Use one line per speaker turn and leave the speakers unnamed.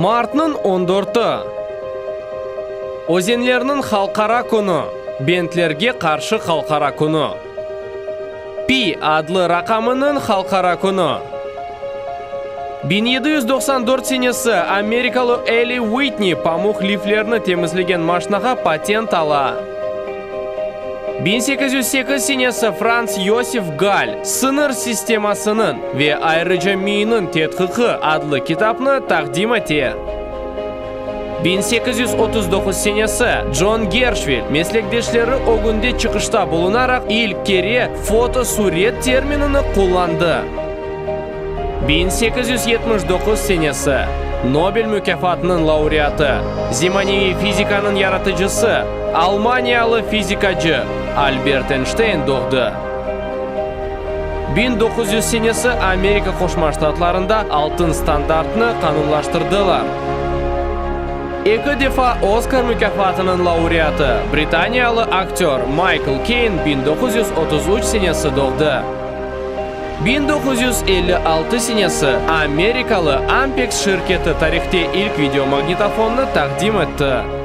Martnıñ on dörtü, Özenlerniñ halqara künü, Bentlerge qarşı halqara künü, Pi adlı raqamınıñ halqara künü. 1794 senesi, Amerikalı Eli Uitni pamuq liflerni temizlegen maşnağa patent ala. 1808 senesi, Frans Yosif Gall Sıñır sistemasınıñ ve ayrıca miyniñ tedqiqi adlı kitapnı taqdim ete. 1839 senesi, Con Gerşvil, meslekdeşleri ögünde çıqışta bulunaraq, ilk kere fotosuret terminini qullandı. 1879 senesi, Nobel mukâfatınıñ laureatı, zemaneviy fizikanıñ yaratıcısı, almaniyalı fizikacı Albert Eynşteyn doğdı. 1900 senesi, Amerika Qoşma Ştatlarında altın standartnı qanunlaştırdılar. Eki defa Oskar mukâfatınıñ laureatı, britaniyalı aktör Maykl Keyn 1933 senesi doğdı. 1956 senesi, Amerikalı Ampex şirketi tarihte ilk videomagnitofonnı taqdim etti.